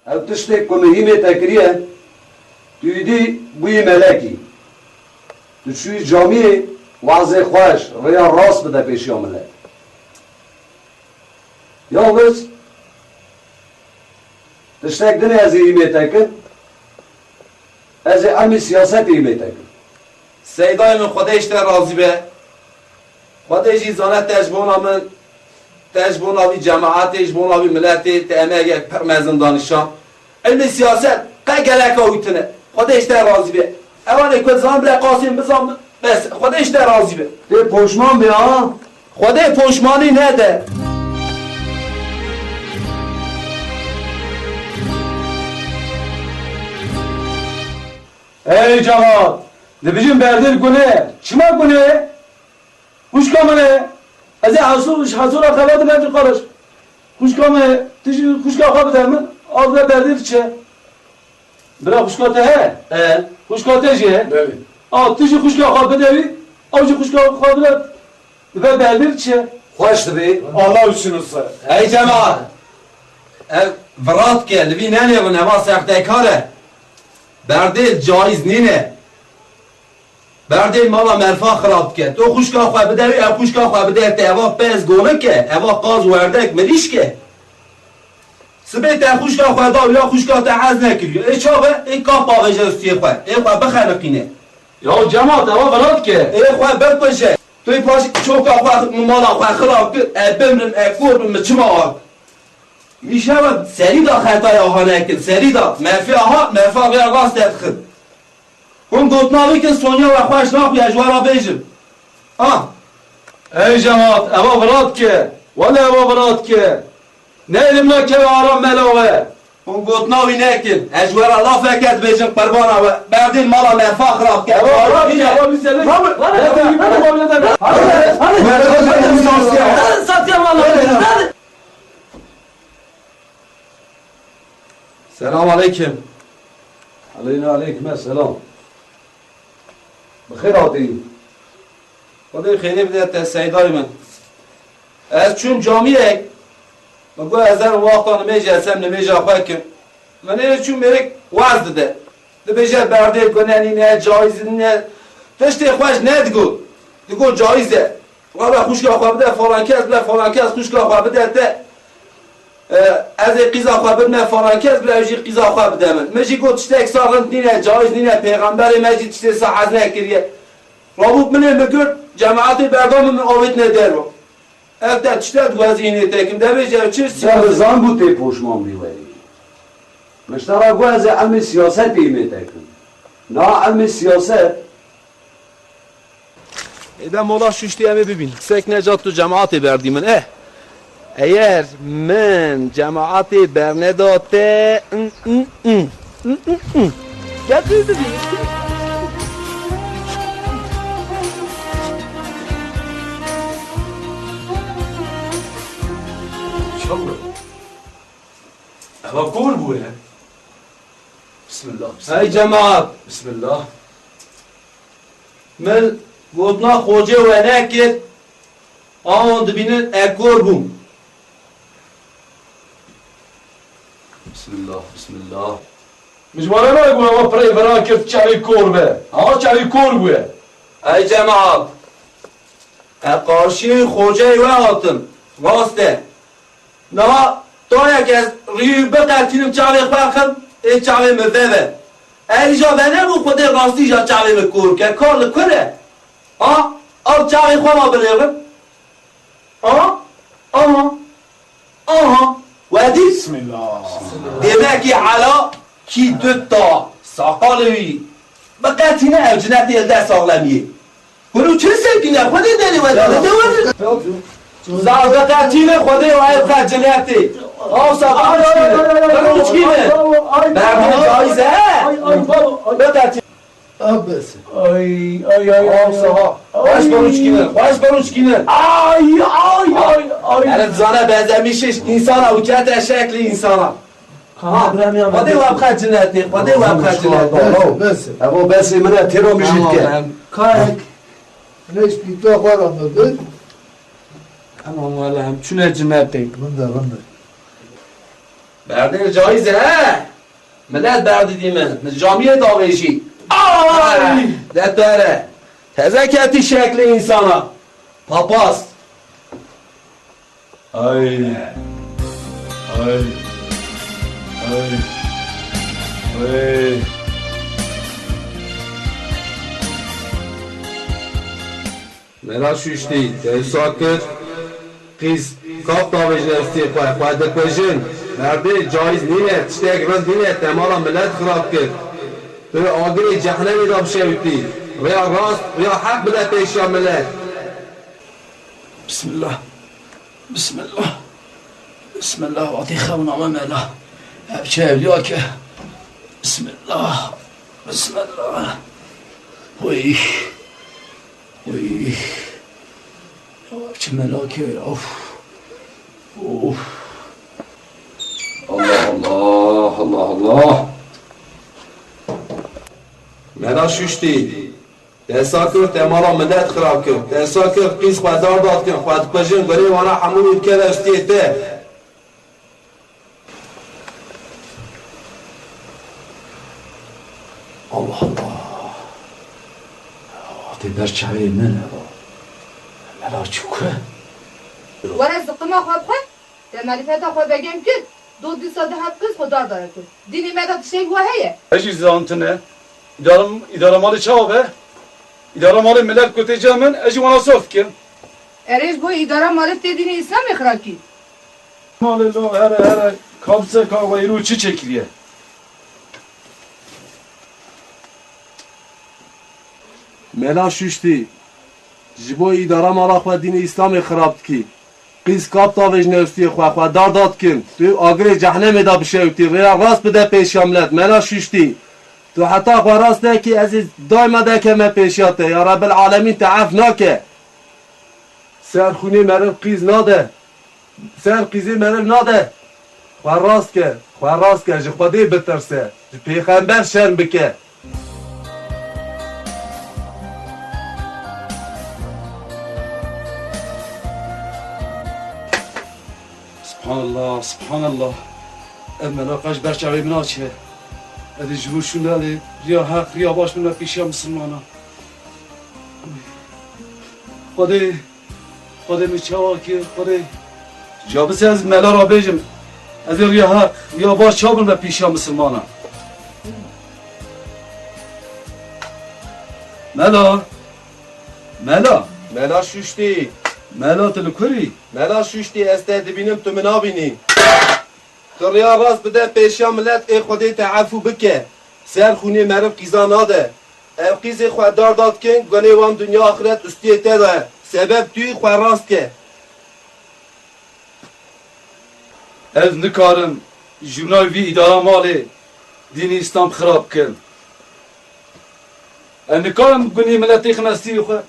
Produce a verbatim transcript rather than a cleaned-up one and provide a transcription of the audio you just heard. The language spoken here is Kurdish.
Ew tiştê ku mihîmê te kiriye, tu îdî bûyî melekî. Tu çûyî camiyê, wazê xweş, rêya rast bide pêşiya milet. Yalnız tiştek din ez ê îmê te kim, ez ê ilmê siyasetê îmê te kim. Seydayê min, Xwedê ji te razî be. Xwedê jî zane te ji bona min, te ji bona vî cemaetê, ji bona vî miletê, te emegek pir mezin danîşa. Ilmê siyaset qe gereka wî tune. Xwedê ji te razî be. Ewanê ku zan bile qasên bizan, bes, Xwedê ji te razî be. Tê poşman be ha. Xwedê poşmanî nede. Ey cemaat, dibijin Berdêl gune. Çima gune? Xwişka min e. Ez ê hesû, ji hesûra xebat dikim ji qariş. Xwişka min e. Tu jî xwişka xwe bide min. A bide Berdêl çi? Bira xwişka te he? He. Xwişka te jî he? Belê. A, tu jî xwişka xwe bide wî. Ew jî xwişka xwe bide. Dibe Berdêl çi? Xweş dibê. Allah üçin olsun. Ey cemaat. Ev virat ke, li vî nenêrin, eva sextekar e. Berdêl caiz nîne. Berdê mala merfa xirab dike. To xwişka xwe bide wî, ew xwişka xwe bide te. Eva pez gonik e, eva qaz werdek mirîşk e. Sibê te xwişka xwe da wî ya xwişka te hez nekiriyo. Ê çav e? Ê ka pavêje ustiyê xwe. Ê xwe bixeniqîne. Ya cemaat, eva virat dike. Ê xwe bikuje. Tu yê paş çoka xwe, mala xwe xirab kir. E bimrim, e kor bim, mi çima ard? Îşev serî da xetaya ha nekir, serî da. Merfê aha, merfa vê rast derdixin. Hûn gotina wî kin Sonya we xweş naxuye, ji we re bêjim. Ah! Ey cemaat, eva virat ke. Wele eva virat ke. Ne elim nakeve aram mela we. Hûn gotina wî nekin. Ez ji we re lafeke dibêjim qurbana we. Berdên mala merfa xirab ke. Eva virat ke, eva bize ne. Hadi, hadi, hadi, hadi. Hadi, hadi. Selam aleyküm. Aleyna aleyküm selam. Bi xêr hatî. Xwedê xêrê bide te seydayê min. Ez çûm camiyek. Min got ez her wexta nimêj ez hem nimêja xwe kim. Min ê çûm mêrik waz dide. Dibêje berdê gune nîne, caiz nîne. Tiştê xweş nedigot. Digot caiz e. Rabe xwişka xwe bide falan kes, bile falan kes xwişka xwe bide te. E, ez ê qîza xwe bidime falan kes, bile ew jî qîza xwe bide min. Min jî got tiştek sa rind nîne, caiz nîne, pêxemberê me jî tiştê sa hez nekiriye. Rabû min ê min girt, cemaetê berda min, min avêtine derve. Ev te tiştek wezînê tekim, debêje ev çi? Te bizan bû tê poşman bî werî. Min ji te re got ez ê ilmê siyasetê îmê tekim. Na ilmê siyaset. Êde mola şuştî em ê bibîn. Sek necat tu cemaatê berdî min, eh. Eger min cemaatê berneda te, ın, ın, ın. In, ın, ın. Gel tu bibîn. Çawa? Eva kor bûye. Bismillah, bismillah. Hey cemaat! Bismillah. Min gotina xocê we nekir, a hûn dibînin ez kor bûm. Bismillah, bismillah. Min ji wana nayê ku eva pirê vira kir çavê kor be. Ha, çavê kor bûye. Hey cemaat! Ez qarşî xoceyê we hatim. Rast e. Niha tayek ez rî biqetînim çavê xwe xim, ê çavê min veve. Ey îja venebû Xwedê rastî ja çavê min kor ke, kar li kur e? Ha? Ew çavê xwe ma bilêvin. Aha. Aha. Aha. Wedî? Bismillah. Demekî Ela kî dutta saqalê wî biqetîne ew cinetê li dest saxlemiyê. Hûn û çi sekîne? Xwedê derê we dane, de we. Zaf biqetîne Xwedê we ev qet cinetê. Awsa biroçkîne. Biroçkîne. Berdî caiz e. Biqetîne. Ah, bes. Ay, ay, ay, ay, Awsa ay. Ha. Xweş biroçkîne. Xweş biroçkîne. Ay, ay, ay, ay. Ere zane benzemîşiş insana û kete şeklî insana. Ha, Xwedê we bixet cinetê, Xwedê we bixet cinetê. Bes, bes. Evo besê min e, têro mijîl ke. Tamam, em. Karek. Ne spîta xwe re me bir. Tamam, wele em çûne cinetê. Rinde, rinde. Berdê caiz e, he? Milet berdidî min. Min camiyê davêjî. Ay! De tere. Teze ketî şeklê însana. Papaz. Ay. Ay. Ay. Ay. Mela şûştî, te wisa kir. Qîz, kap davêjine ustiyê xwe, xwe dikujin. Merdê, caiz nîne, tiştek rind nîne, te mala milet xirab kir. Tu agirê cehnemê de bişewitî. Rêya rast, rêya heq bide pêşiya milet. Bismillah. Bismillah. Bismillah. Vatê xew name mela. Ev çi ewliya ke. Bismillah. Bismillah. Oy. Oy. Ya çi melakê ya. Of. Of. Allah Allah, Allah Allah. Mela şuştî. Te sa kir, te mala milet xirab kir. Te sa kir, qîz xwe dar dat kin, xwe dikujin, gurê wana hemû wî dikeve ustiyê te. Allah Allah. Tê ber çavê min e. Mela çû ku? Were ziqima xwe bixwe, te merîfeta xwe begem kir, do dîsa di heb qîz xwe dar dare kir. Dînê me de tiştek wa heye? Ez jî zantine. Îdara, îdara malê çawa be? Îdara malê milet ku tê cem min, ez jî wana sof dikim. Erê ji bo îdara malê tê dînê Îslamê xirab kî? Malê lo here here, kabseka weyru çi çekiriye? Mela şuştî, ji bo îdara mala xwe dînê Îslamê xirab dikî. Qîz kap davêjine ustiyê xwe, xwe dar dat kin. Tu agirê cehnemê de bişewitî, rêya rast bide pêşiya milet. Mela şuştî. Tu heta xwe rast nekî, ez ê daîma dekeme pêşiya te. Ya Rebbil Alemîn te ef nake. Ser xûnê meriv qîz nade. Ser qîzê meriv nade. Xwe rast ke, xwe rast ke, ji Xwedê bitirse, ji pêxember şerm bike. Subhanallah, subhanallah. Ev mela qas ji ber çavê min naçe. Ez ê ji bo şûnde, ez ê riya heq, riya baş bime pêşiya misilmana. Xwedê, Xwedê min çawa kir, Xwedê. Ca bise ez mela ra bêjim. Ez ê riya heq, riya baş çawa bime pêşiya misilmana. Mela. Mela. Mela şuştî. Mela, tu li kur î? Mela şuştî, ez te dibînim, tu min nabînî. Tu riya rast bide pêşiya milet, ê Xwedê te efû bike. Ser xûnê meriv qîza nade. Ev qîzê xwe dar dat kin, gunê wan dinya axiret ustiyê te de ye. Sebeb tu yî, xwe rast ke. Ez nikarim ji navê vî îdara malê dînê Îslam xirab kim. Ez nikarim gunê miletê xime stîrê xwe.